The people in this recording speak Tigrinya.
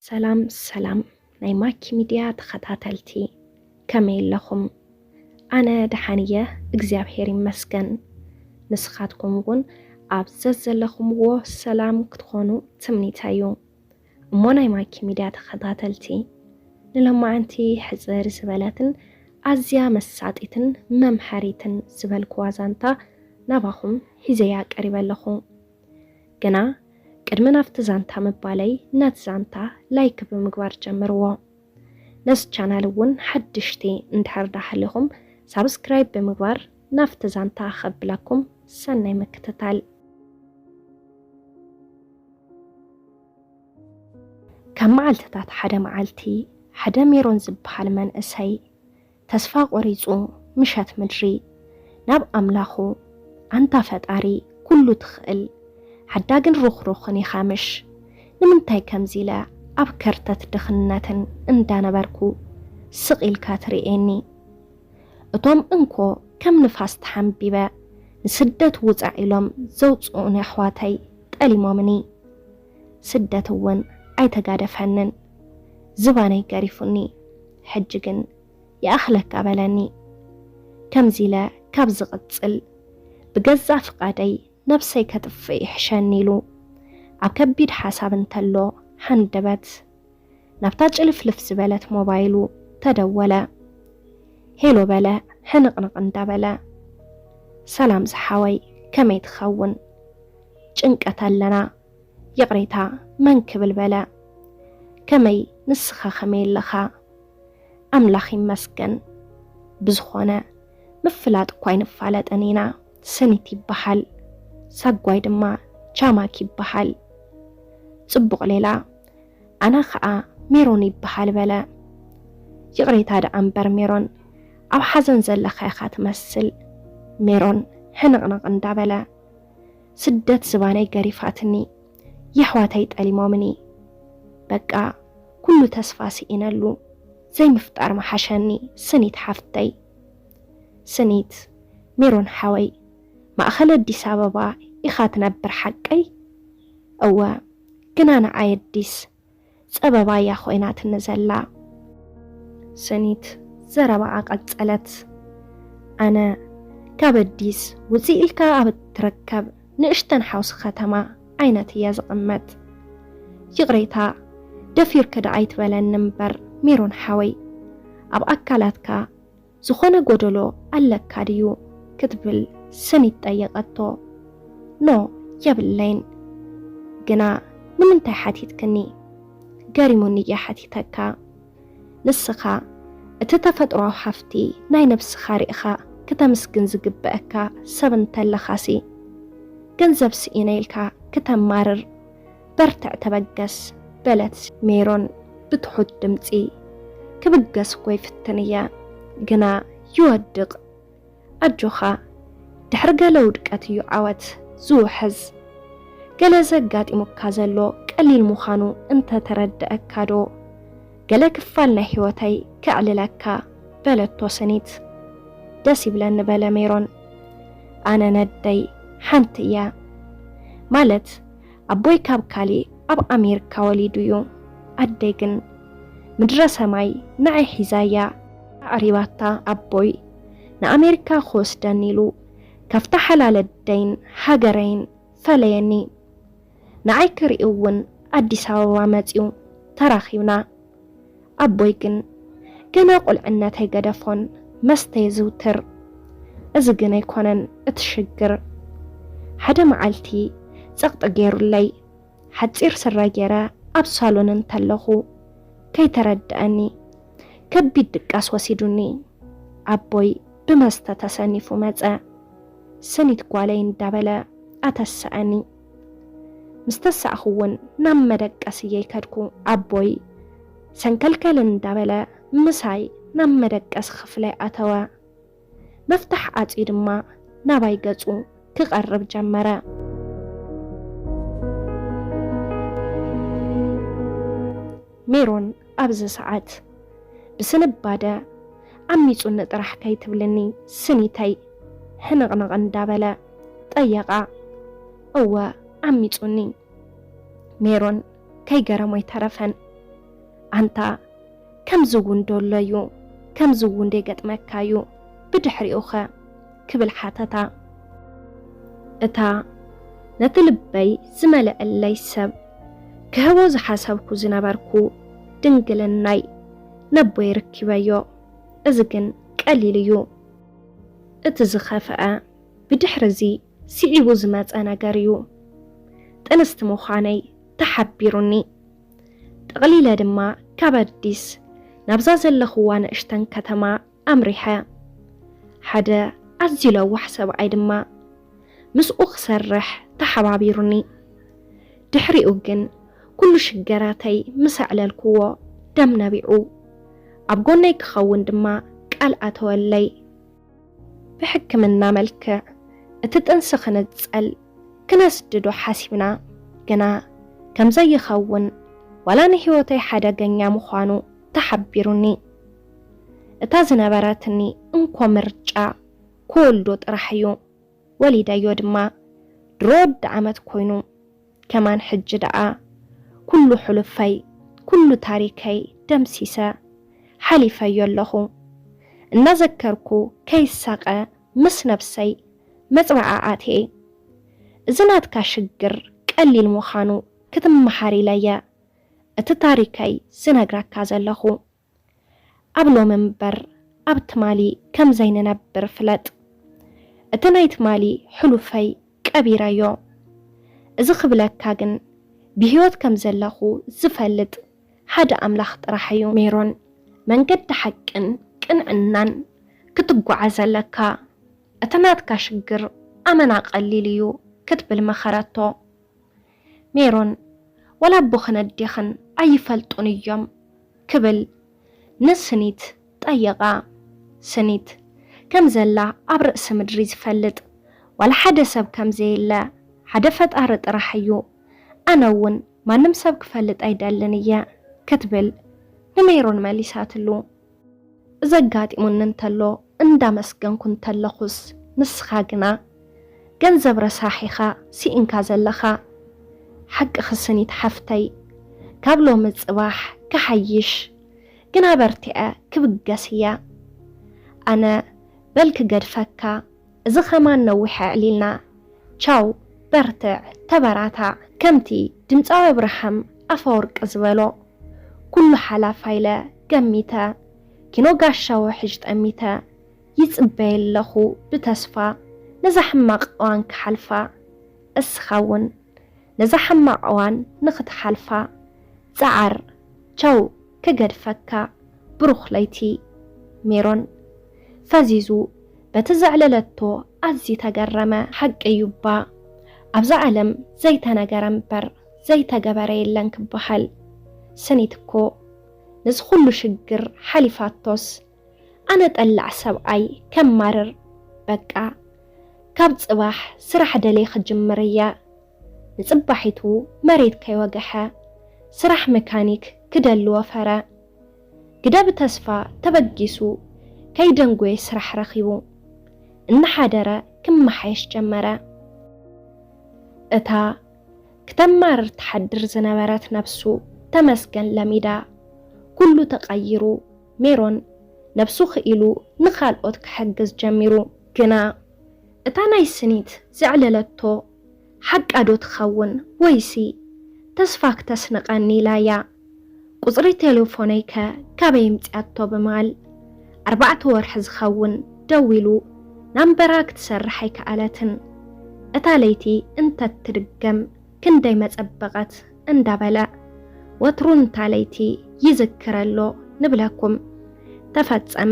ሰላም ሰላም ናይ ማኪ ሚድያ ተኸታተልቲ፣ ከመይ ኣለኹም? ኣነ ደሓን እየ፣ እግዚኣብሔር ይመስገን። ንስኻትኩም እውን ኣብ ዘዘለኹምዎ ሰላም ክትኾኑ ትምኒተይ እዩ። እሞ ናይ ማኪ ሚድያ ተኸታተልቲ፣ ንሎማዓንቲ ሕጽር ዝበለትን ኣዝያ መሳጢትን መምሃሪትን ዝበልኩዋ ዛንታ ናባኹም ሒዘያ ቀሪበ ኣለኹ። ግና ቅድሚ ናብቲ ዛንታ ምባለይ፣ ነቲ ዛንታ ላይክ ብምግባር ጀምርዎ። ነዚ ቻናል እውን ሓድሽቲ እንድሕር ዳሃለኹም፣ ሳብስክራይብ ብምግባር ናብቲ ዛንታ ከብለኩም። ሰናይ ምክትታል። ካብ መዓልትታት ሓደ መዓልቲ፣ ሓደ ሜሮን ዝበሃል መንእሰይ ተስፋ ቆሪጹ ምሸት ምድሪ ናብ ኣምላኹ፣ ኣንታ ፈጣሪ ኩሉ ትኽእል፣ ሓዳግን ርኽሩኽን ኢኻ ምሽ? ንምንታይ ከምዚ ኢለ ኣብ ከርተት ድኽነትን እንዳነበርኩ ስቕ ኢልካ ትርእየኒ? እቶም እንኮ ከም ንፋስ ተሓንቢበ ንስደት ውጻዕ ኢሎም ዘውጽኡኒ ኣሕዋተይ ጠሊሞምኒ። ስደት እውን ኣይተጋደፈንን፣ ዝባነይ ገሪፉኒ። ሕጂ ግን ይኣኽለካ በለኒ። ከምዚ ኢለ ካብ ዝቕጽል ብገዛእ ፍቓደይ ነብሰይ ከጥፍእ ይሕሸኒ ኢሉ ኣብ ከቢድ ሓሳብ እንተሎ ሃንደበት ናብታ ጭልፍልፍ ዝበለት ሞባይሉ ተደወለ። ሄሎ በለ ሕንቕንቕ እንዳበለ። ሰላም ዝሓወይ፣ ከመይ ትኸውን? ጭንቀት ኣለና። ይቕሬታ መን ክብል በለ። ከመይ ንስኻ ከመይ ኣለኻ? ኣምላኽ ይመስገን። ብዝኾነ ምፍላጥ እኳ ኣይንፋለጥን ኢና። ስኒት ይበሃል፣ ሳጓይ ድማ ቻማክ ይበሃል። ጽቡቕ ሌላ። ኣነ ኸኣ ሜሮን ይበሃል በለ። ይቕሬታ ደኣ እምበር ሜሮን፣ ኣብ ሓዘን ዘለኻ ኢኻ ትመስል። ሜሮን ሕንቕንቕ እንዳበለ። ስደት ዝባነይ ገሪፋትኒ፣ የሕዋተይ ጠሊሞምኒ። በቃ ኩሉ ተስፋ ስኢነሉ፣ ዘይምፍጣር ምሓሸኒ ስኒት ሓፍተይ። ስኒት፣ ሜሮን ሓወይ፣ ማእኸል ኣዲስ ኣበባ ኢኻ ትነብር ሓቀይ? እወ፣ ግና ንዓይ ኣዲስ ጸበባ እያ ኮይናትኒ ዘላ። ስኒት ዘረባኣ ቀጸለት። ኣነ ካብ ኣዲስ ውጽእ ኢልካ ኣብ እትርከብ ንእሽተን ሓውሲ ከተማ ዓይነት እየ ዝቕመጥ። ይቕሬታ፣ ደፊርኪ ደኣ ኣይትበለኒ እምበር ሜሮን ሓወይ፣ ኣብ ኣካላትካ ዝኾነ ጎደሎ ኣለካ ድዩ? ክትብል ስኒት ጠየቐቶ። ኖ፣ የብለይን። ግና ንምንታይ ሓቲትክኒ? ገሪሙኒ እየ ሓቲተካ። ንስኻ እቲ ተፈጥሮኣዊ ሃፍቲ ናይ ነብስኻ ርኢኻ ክተምስግን ዝግበኣካ ሰብ እንተለኻሲ፣ ገንዘብ ስኢነ ኢልካ ክተማርር በርትዕ ተበገስ በለት ሜሮን ብትሑት ድምጺ። ክብገስ እኮ ይፍትን እየ፣ ግና ይወድቕ። ኣጆኻ፣ ድሕሪ ገለ ውድቀት እዩ ዓወት ዝውሕዝ። ገለ ዘጋጢሙካ ዘሎ ቀሊል ምዃኑ እንተተረደኣካ ዶ ገለ ክፋል ናይ ህይወተይ ከዕልለካ? በለቶ ስኒት። ደስ ይብለኒ በለ ሜሮን። ኣነ ነደይ ሓንቲ እያ። ማለት ኣቦይ ካብ ካሊእ ኣብ ኣሜሪካ ወሊዱ እዩ። ኣደይ ግን ምድረ ሰማይ ንዓይ ሒዛ እያ ኣዕሪባታ። ኣቦይ ንኣሜሪካ ክወስደኒ ኢሉ ካብታ ሓላል ኣደይን ሃገረይን ፈለየኒ። ንዓይ ክርኢ እውን ኣዲስ ኣበባ መጺኡ ተራኺብና። ኣቦይ ግን ገና ቁልዕነት ኣይገደፎን መስተ የዝውትር። እዚ ግን ኣይኮነን እቲ ሽግር። ሓደ መዓልቲ ጸቕጢ ገይሩለይ፣ ሓጺር ስረ ገይረ ኣብ ሳሎን እንተለኹ ከይተረድኣኒ ከቢድ ድቃስ ወሲዱኒ። ኣቦይ ብመስተ ተሰኒፉ መጸ። ስኒት ጓለይ እንዳበለ ኣተሰኣኒ። ምስ ተሳእኹ እውን ናብ መደቀሲ እየ ከድኩ። ኣቦይ ሰንከልከል እንዳበለ ምሳይ ናብ መደቀሲ ክፍለይ ኣተወ። መፍትሕ ዓጽዩ ድማ ናባይ ገጹ ክቐርብ ጀመረ። ሜሮን ኣብዚ ሰዓት ብስንባደ፣ "ዓሚጹኒ ጥራሕ ከይትብልኒ ስኒተይ?" ሕንቕንቕ እንዳበለ ጠየቓ። "እወ፣ ዓሚጹኒ።" ሜሮን ከይገረሞ ኣይተረፈን። ኣንታ ከምዚ እውን ዶ ኣሎ እዩ? ከምዚ እውን ዶ ይገጥመካ እዩ? ብድሕሪኡኸ? ክብል ሓተታ። እታ ነቲ ልበይ ዝመልአለይ ሰብ ክህቦ ዝሓሰብኩ ዝነበርኩ ድንግልናይ ነቦይ ርኪበዮ። እዚ ግን ቀሊል እዩ። እቲ ዝኸፍአ ብድሕሪ እዚ ስዒቡ ዝመጸ ነገር እዩ። ጥንስቲ ምዃነይ ተሓቢሩኒ። ጠቕሊለ ድማ ካብ ኣዲስ ናብዛ ዘለኽዋ ንእሽተን ከተማ ኣምሪሐ። ሓደ ኣዝዩ ለዋሕ ሰብኣይ ድማ ምስኡ ክሰርሕ ተሓባቢሩኒ። ድሕሪኡ ግን ኩሉ ሽገራተይ ምስ ኣዕለልክዎ ደም ነቢዑ። ኣብ ጎነይ ክኸውን ድማ ቃል ኣተወለይ። ብሕክምና መልክዕ እቲ ጥንሲ ክንጸል ክነስድዶ ሓሲብና፣ ግና ከም ዘይኸውን ዋላ ንህይወተይ ሓደገኛ ምዃኑ ተሓቢሩኒ። እታ ዝነበረትኒ እንኮ ምርጫ ክወልዶ ጥራሕ እዩ። ወሊደዮ ድማ ድሮ ወዲ ዓመት ኮይኑ። ከማን ሕጂ ደኣ ኩሉ ሕሉፈይ፣ ኩሉ ታሪከይ ደምሲሰ ሓሊፈዮ ኣለኹ። እናዘከርኩ ከይሳቐ ምስ ነብሰይ መጽብዓ ኣትየ። እዚ ናትካ ሽግር ቀሊል ምዃኑ ክትመሃር ኢለየ እቲ ታሪከይ ዝነግረካ ዘለኹ። ኣብ ሎሚ እምበር ኣብ ትማሊ ከም ዘይንነብር ፍለጥ። እቲ ናይ ትማሊ ሕሉፈይ ቀቢረዮ። እዚ ክብለካ ግን ብህይወት ከም ዘለኹ ዝፈልጥ ሓደ ኣምላኽ ጥራሕ እዩ። ሜሮን፣ መንገዲ ሓቅን ቅንዕናን ክትጓዓዝ ኣለካ። እቲ ናትካ ሽግር ኣመና ቀሊል እዩ ክትብል መኸረቶ። ሜሮን፣ ወላ ኣቦኽን ኣዴኽን ኣይፈልጡን እዮም ክብል ንስኒት ጠየቓ። ስኒት፣ ከም ዘላ ኣብ ርእሲ ምድሪ ዝፈልጥ ዋላ ሓደ ሰብ ከም ዘየለ፣ ሓደ ፈጣሪ ጥራሕ እዩ። ኣነ እውን ማንም ሰብ ክፈልጥ ኣይደልን እየ ክትብል ንሜሮን መሊሳትሉ። እዚ ኣጋጢሙኒ እንተሎ እንዳመስገንኩ እንተለኹስ፣ ንስኻ ግና ገንዘብ ረሳሕ ኢኻ ስኢንካ ዘለኻ። ሓቅኺ ስኒት ሓፍተይ፣ ካብ ሎሚ ጽባሕ ክሓይሽ ግና በርቲዐ ክብገስ እየ። ኣነ በል ክገድፈካ፣ እዚ ኸማን ነዊሕ ኣዕሊልና። ቻው፣ በርትዕ፣ ተበራታዕ። ከምቲ ድምጻዊ ኣብርሃም ኣፈወርቂ ዝበሎ፣ ኩሉ ሓላፋ ኢለ ገሚተ፣ ኪኖ ጋሻ ውሕጅ ጠሚተ፣ ይጽበየ ኣለኹ ብተስፋ ነዛ ሕማቕ እዋን ክሓልፋ። እስኻ እውን ነዛ ሕማቕ እዋን ንኽትሓልፋ ጸዓር። ቻው፣ ክገድፈካ። ብሩኽ ለይቲ። ሜሮን ፈዚዙ በቲ ዘዕለለቶ ኣዝዩ ተገረመ። ሓቂ እዩ እባ፣ ኣብዛ ዓለም ዘይተነገረ እምበር ዘይተገበረ የለን ክበሃል። ስኒት እኮ ነዚ ኩሉ ሽግር ሓሊፋቶስ፣ ኣነ ጠላዕ ሰብኣይ ከማርር። በቃ፣ ካብ ጽባሕ ስራሕ ደልየ ክጅምር እየ። ንጽባሒቱ መሬት ከይወገሐ፣ ስራሕ መካኒክ ክደሊ ወፈረ። ግደ ብተስፋ ተበጊሱ፣ ከይደንጎየ ስራሕ ረኺቡ። እናሓደረ ክመሓየሽ ጀመረ። እታ ክተማርር ትሓድር ዝነበረት ነብሱ፣ ተመስገን ለሚዳ፣ ኩሉ ተቐይሩ። ሜሮን ነብሱ ክኢሉ ንኻልኦት ክሕግዝ ጀሚሩ። ግና እታ ናይ ስኒት ዘዕለለቶ ሓቃ ዶ ትኸውን ወይሲ ተስፋ ክተስንቐኒ ኢላ እያ። ቁጽሪ ቴሌፎነይከ ካበይ ኣምጺኣቶ ብምባል፣ ኣርባዕተ ወርሒ ዝኸውን ደዊሉ ናምበራ ክትሰርሕ ኣይከኣለትን። እታ ለይቲ እንተትድገም ክንደይ መጸበቐት እንዳበለ ወትሩ ንታ ለይቲ ይዝክር ኣሎ ንብለኩም። ተፈጸመ።